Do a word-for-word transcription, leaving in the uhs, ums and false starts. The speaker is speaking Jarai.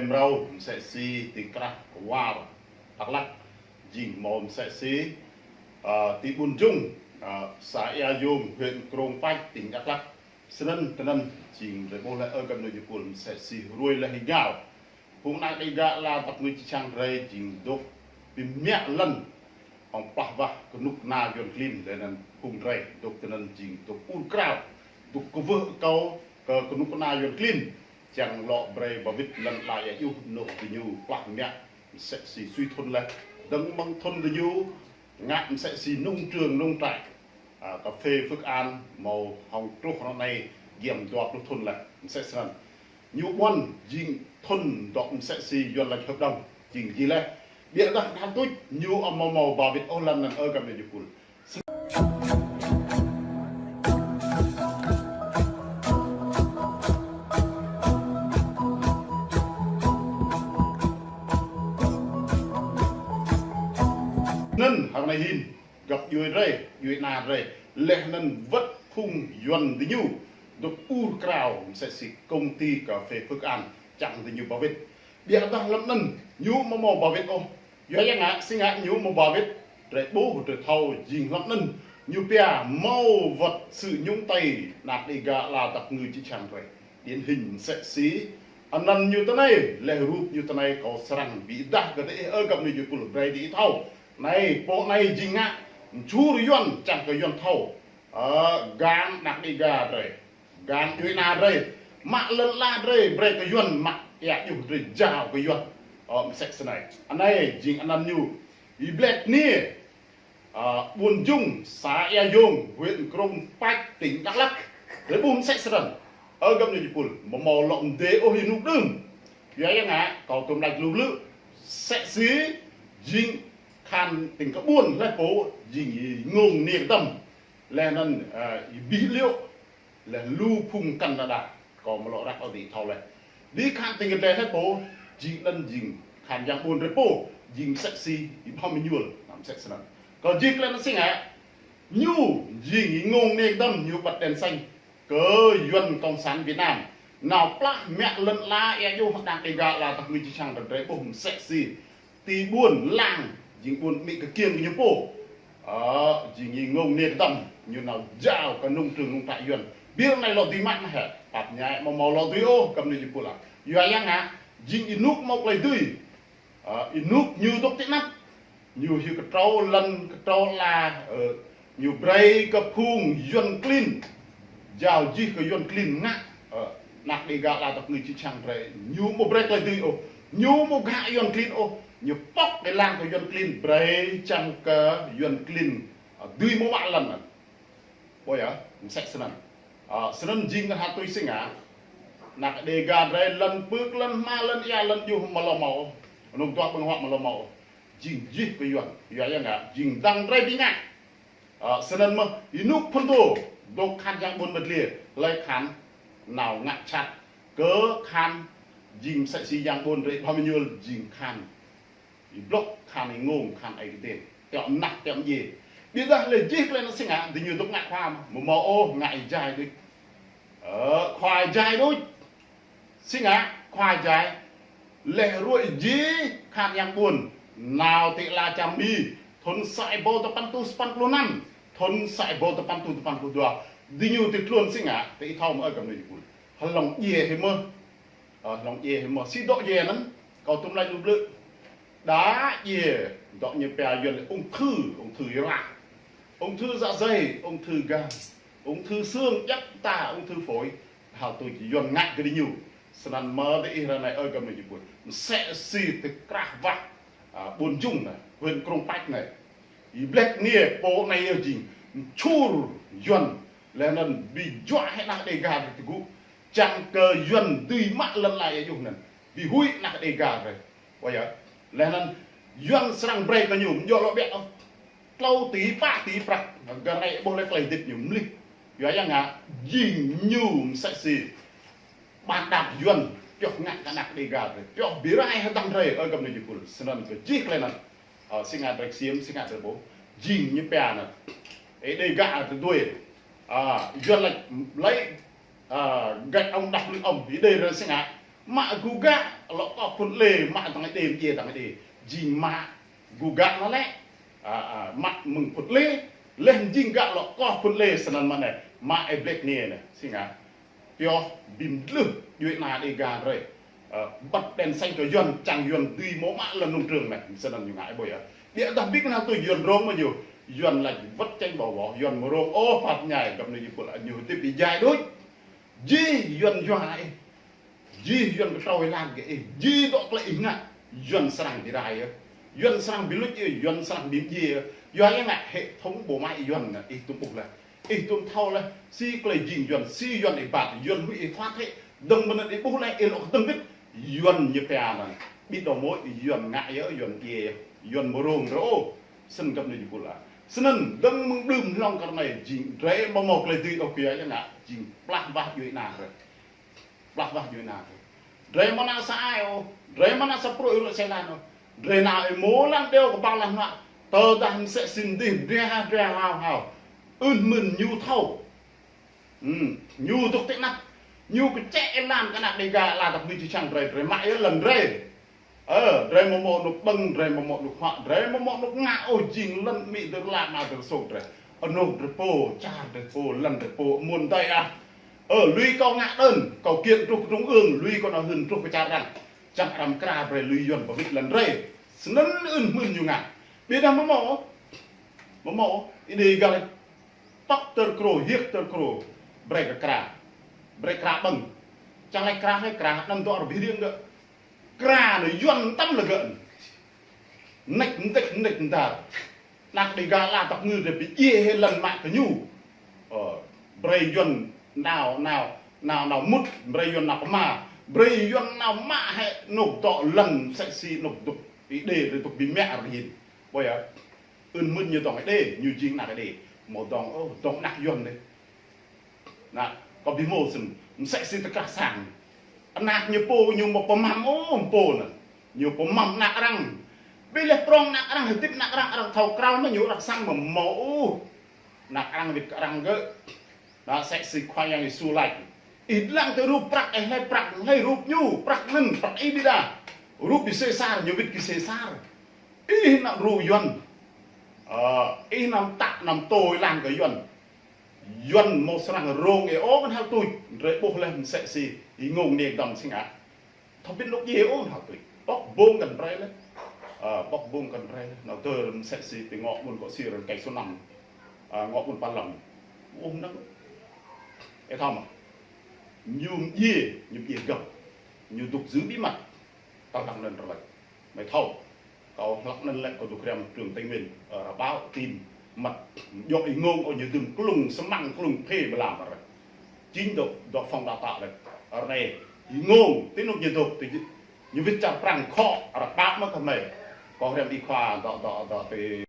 Mrâo msĕ si ti krah War, Dak Lak, jing hmâo msĕ si, ơ, ti ƀuôn Jung, ơ, să Ia Yông, huyện Krông Pach, tỉnh Dak Lak. Snăn, tơnăn, jing drei ƀuh leh ơ găp ñu jơpul msĕ si hruê leh hĭ ngao. Phung anak Dega ala dăp ngui čư̆ čhiăng drei jing dôk bi mă lăn hŏng plah wah kơnuk kơna Yuăn klin leh anăn phung drei dôk tơnăn jing dôk ur krao, dôk kwưh akâo kơ kơnuk kơna Yuăn klin čiăng lŏ brei ba wĭt lăn ala Ia Yôh anôk diñu plah mă msĕ si sui thŭn leh, dơ̆ng mơ̆ng thŭn diñu ngă msĕ si nông trường nông trại, ơ, cà phê Phước An hmâo hŏng truh ră anei giăm dua pluh thŭn leh msĕ snăn. Ñu ƀuăn jing thŭn dŏ msĕ si Yuăn lač hợp đồng, jing jih leh. Ƀiădah đa tuč ñu amâo mâo ba wĭt ôh lăn anăn ơ găp ñu jơpul. Anăn hăng anei hĭn găp djuê drei, djuê ana drei, leh anăn wăt phung Yuăn diñu dôk ur krao msĕ si công ty cà phê Phước An čiăng diñu ba wĭt. Ƀiădah hlăm anăn ñu amâo mâo ba wĭt ôh. Yua yang ngă, si ngă ñu amâo ba wĭt, drei ƀuh, drei thâo, jing hlăm anăn ñu pia mâo wăt sự nhúng tay anak Dega ala dăp ngui čư̆ čhiăng drei. Điển hình msĕ si anăn ñu tơnei, leh rup ñu tơnei kâo srăng bi êdah kơ diih ơ găp ñu jơpul brei diih thâo. Anei, pô anei jing ngă mčhur Yuăn čiăng kơ Yuăn thâo, ơ, gang anak Dega drei, gang djuê ana drei, mă lăn ala drei brei kơ Yuăn, mă Ia Yôh drei jao kơ Yuăn. Ơ, msĕ snei. Anei jing anăn ñu. Ih blĕk anei, ơ, ƀuôn Jung, să Ia Yông, huyện Krông Pach, tỉnh Dak Lak. Drei ƀuh msĕ snăn. Ơ găp ñu jơpul, amâo mâo lŏ mdê ôh ênuk đưm. Yua yang ngă, kâo tuôm lač lu blư̆. Msĕ si jing khan tĭng kơ ƀuôn leh pô, jing ih ngông niê kơdăm. Leh anăn, ơ, ih bi liŏ, leh lu phung Canada, kâo amâo lŏ răk ôh diih thâo leh. Bi khan tĭng kơ drei leh pô, jing anăn jing khan yang ƀuôn drei pô, jing msĕ si Y Bham Êñuôl, msĕ snăn. Kâo jih klei anăn si ngă, ñu jing ih ngông niê kơdăm ñu bật đèn xanh kơ Yuăn Cộng sản Việt Nam nao plah mă lăn ala Ia Yôh anak Dega ala dăp ngui čư̆ čhiăng drei ƀuh msĕ si ti ƀuôn Lang, jing ƀuôn amĭ kơ kiêng kơ ñu pô. Ơ, jing ih ngông niê kơdăm, ñu nao jao kơ nông trường nông trại Yuăn. Ƀiădah anei lŏ dưi mă mơh hĕ, pap ñai amâo mâo lŏ dưi ôh, găp ñu jơpul ah. Yua yang ngă, jing ênuk mâo klei dưi. Ơ, ênuk ñu dôk ti anăp, ñu hyu kơtrâo lăn kơtrâo ala, ơ, ñu brei kơ phung Yuăn klin, jao jih kơ Yuăn klin ngă, ơ, anak Dega ala dăp ngui čư̆ čhiăng drei, ñu amâo brei klei dưi ôh, ñu amâo gă Yuăn klin ôh, ñu pŏk êlan kơ Yuăn klin brei čiăng kơ Yuăn klin, ơ, dưi mâo mă lăn anăn. Ƀuh yơh, msĕ snăn. Ơ, snăn jing kơ ha tui si ngă, anak Dega drei lăn pưk, lăn hma, lăn ia, lăn djuh amâo lŏ mâo ôh. Anôk dua ƀơ̆ng huă amâo lŏ mâo ôh. Jing jih kơ Yuăn. Yua yang ngă, jing dăng drei bi ngă. Ơ, snăn mơh, ênuk phŭn dô, dôk khan yang ƀuôn mă dliê, hlei khan nao ngă čăt kơ khan jing msĕ si yang ƀuôn drei Y Bham Êñuôl jing khan ih blŏk, khan ih ngông, khan ih kơtĭn. Tiŏ mnah, tiŏ mdjiê. Ƀiădah leh jih klei anăn si ngă, diñu dôk ngă khua mơh. Amâo mâo ôh, ngă ih jai đuč. Ơ, khua ih jai đuč. Si ngă, khua ih jai. Leh ruai jih khan yang ƀuôn nao ti ala čar Mi. Thŭn sa êbâo dua păn êtuh sapăn pluh năm. Thŭn sa êbâo dua păn êtuh dua păn pluh dua. Diñu ti tluôn si ngă, ti ih thâo mơh ơ găp ñu jơpul. Hlŏng djiê hĭ mơh. Ơ, hlŏng djiê hĭ mơh. Si dŏ djiê anăn, kâo tuôm lač lu blư̆. Đa djiê, dŏ ñu pia Yuăn lĕ ung thư, ung thư răng. Ung thư dạ dày, ung thư gan, ung thư xương, djăp mta, ung thư phổi. Hal tuč Yuăn ngă kơ diñu. Snăn mơh diih ră anei ơ găp ñu jơpul. Msĕ si ti krah wah, ơ, ƀuôn Jung anei, huyện Krông Pach anei. Ih blĕk anei pô anei yơh jing mčhur Yuăn. Leh anăn bi juă hĕ anak Dega drei tơgŭ. Čiăng kơ Yuăn dưi mă lăn ala Ia Yôh anăn. Bi huĭ anak Dega drei. Ƀuh yơh. Leh anăn Yuăn srăng brei kơ ñu, amâo djŏ lŏ ƀiă ôh. Tlâo tỉ, pă tỉ prăk. Gơ̆ anei ƀuh leh klei hdĭp ñu mlih. Yua yang ngă, jing ñu msĕ si bàn đạp Yuăn pioh ngă kơ anak Dega drei, pioh bi rai hdơ̆ng drei, ơ găp ñu jơpul. Snăn kơ jih klei anăn. Ơ, si ngă drei ksiêm, si ngă drei ƀuh. Jing ñu pia anăn. Ơ, Dega drei tui. Ơ, Yuăn lač lei, ơ, gạch ông đập lưng ông, ih đei ră si ngă. Mă gŭ gă, Lŏ kơ phŭn lĕ, mă tơngai đêm, djai tơngai đêm. Jing mă gŭ gak nă lĕ. A, a, mă mơ̆ng phŭn lĕ, lĕ jing gak lŏ kơ phŭn lĕ, snăn mă nĕ, mă ih blek nĕ nĕ, si ngă. Pioh bim dlưh, djuai nă Dega drei. Ơ, bật đèn xanh kơ Yuăn, čang Yuăn dưi mơ̆ mă lăn nông trường nĕ, snăn ñu ngă ih ƀuh yơh. Biă dah bĭk nă tui Yuăn rông mơ̆ ñu. Yuăn lač wơ̆t čeng ƀâo ƀâo, Yuăn mơ̆ rông, ôh, pap ñai, găp nui jipul, ñu hơdip ih djai đôč. Jih Yuăn yua ih. Jih Yuăn kơtrâo êlan kơ ih, jih dŏ klei ih ngă, Yuăn srăng bi rai yơh. Yuăn srăng bi luč yơh, Yuăn srăng bi mdjiê yơh. Yua ih ngă hệ thống bộ máy Yuăn nă, ih tŭm ƀuh leh. Ih tŭm thâo leh, si klei jing Yuăn, si Yuăn ih ƀat, Yuăn huĭ ih thoát hĕ. Dơ̆ng mơ̆n ih ƀuh leh, ih lŏ kơdơ̆ng wĭt. Yuăn ñu pia năn. Ƀiă dŏ mơ̆ Yuăn ngă yơh, Yuăn djiê yơh. Yuăn mơ̆ rông drơi ôh. Snăn găp nui jipul a. Snăn, dơ̆ng mơ̆ng đưm hlŏng kơ anai, jing drei mơ̆ mâo klei dưi dŏ kơ yơh ngă, jing plah wah djuai nă drei. Plah wah djuai nă drei. Drei mơ̆ nă sa ai ôh, drei mơ̆ nă sa pruă rơ̆ sĕ lan ôh. Drei nao ih mơ̆ lăn đeo kơ ƀăng lăn hnuă. Tơdah msĕ si mdih, drei ha, drei hao hao. Ưn mưn ñu thâo. Hmm, ñu dŏ ti anăp. Ñu kơčĕ êlan kơ ană Dega, ala dăp nui či čang drei, drei mă yơh lăn drei. Ơ, drei mơ̆ mâo anôk ƀơ̆ng, drei mơ̆ mâo anôk hŏ, drei mơ̆ mâo anôk ngă ôh jing lăn amĭ dơr la ama dơr sôk drei. Anôk drei pô, čar drei pô, lăn drei pô, mơ̆n dai ah. Ơ, lui kâo ngă đơn, kâo kiện truh kơ trung ương, lui kâo nao hưn truh kơ čar arăng. Čang arăng kra brei lui Yuăn ƀu wĭt lăn drei. Snăn ưn mưn ñu ngă. Ƀiă dah mơ̆ mâo, mơ̆ mâo, ih đei găl. Păk tơr krô, hiêk tơr krô. Brei kơ kra. Brei kra ƀơ̆ng. Čang lač kra hĕ kra, anăn dŏ rơbih riêng gơ̆. Kra nă Yuăn tăm lĕ gơ̆. Nĕč mdĕč nĕč mdar. Ană Dega ala dăp ngư drei bi djiê hĕ lăn mă kơ ñu. Ơ, brei Yuăn nao, nao, nao, nao mŭt, brei Yuăn nao pơma. Brei Yuăn nao mă hĕ anôk dŏ lăn msĕ si anôk dŏ. Ih đei drei dŏ bi mă rơhin. Ƀuh yơh. Ưn mưn ñu dŏng Êđê, ñu jing ană Êđê. Mâo dŏng, ôh, dŏng ană Yuăn dih. Nă, kâo bi hmô snăn, msĕ si tơkrah sang. Ană ñu pô ñu mâo pơmăm, ôh, pô nă. Ñu pơmăm ană arăng. Ƀiă leh prŏng ană arăng, hơdip ană arăng, arăng thâo krao nă ñu arăng sang mơ̆ mâo, ôh. Ană arăng wĭt kơ arăng gơ̆. Nă, msĕ si Khua Yang Yêsu lač. Ih dlăng tơ rup prăk, ih hlei prăk, hlei rup ñu, prăk anăn, prăk ih ƀiă dah. Rup kơ Sêsar, ñu wĭt kơ Sêsar. Ih nă ru Yuăn. Ơ, ih nao mtă nao mtô êlan kơ Yuăn. Yuăn mâo srăng rông ih ôh kơ hal tuč. Drei ƀuh leh msĕ si ih ngông nê dăm si ngă. Thâo ƀĭn lŭk djiê ôh hal tuč. Pŏk ƀông kăn brei leh. Ơ, pŏk ƀông kăn brei leh. Nao tơ msĕ si ti ngŏ ƀuôn Kŏ Sir kơi số năm. Ơ, ngŏ ƀuôn Pă Lăm. Ôh năng. Ih thâo mơ̆. Ñu mdjiê, ñu mdjiê găp. Ñu dŏ giữ bí mật. Tơl hlăk anăn rơlĕ. Mơi thâo. Kâo hlăk anăn lĕ kâo dŏ krem trường Tây Nguyên, ơ, rơbao tin măt. Djŏ ih ngông ôh ñu dưm klŭng sơmăng klŭng phê blam arăng. Chính dŏ, dŏ phòng đào tạo lĕ. Arăng anei, ih ngông, ti anôk ñu dŏ, ti ñu wĭt čar Prăng khŏ, rơbao mă kơ mơi. Kâo krem ih khua dŏ, dŏ, dŏ ti